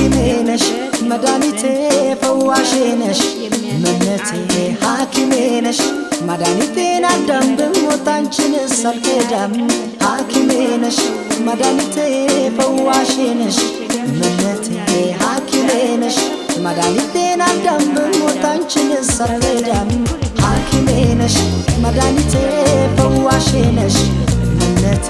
ሐኪሜ ነሽ መድኃኒቴ ፈዋሼ ነሽ የሚያደንቅ መነቴ ሐኪሜ ነሽ መድኃኒቴን አዳም ብሞት አንቺንስ አልከዳም ሐኪሜ ነሽ መድኃኒቴ ፈዋሼ ነሽ መነቴ ሐኪሜ ነሽ መድኃኒቴን አዳም ብሞት አንቺንስ አልከዳም ሐኪሜ ነሽ መድኃኒቴ ፈዋሼ ነሽ መነቴ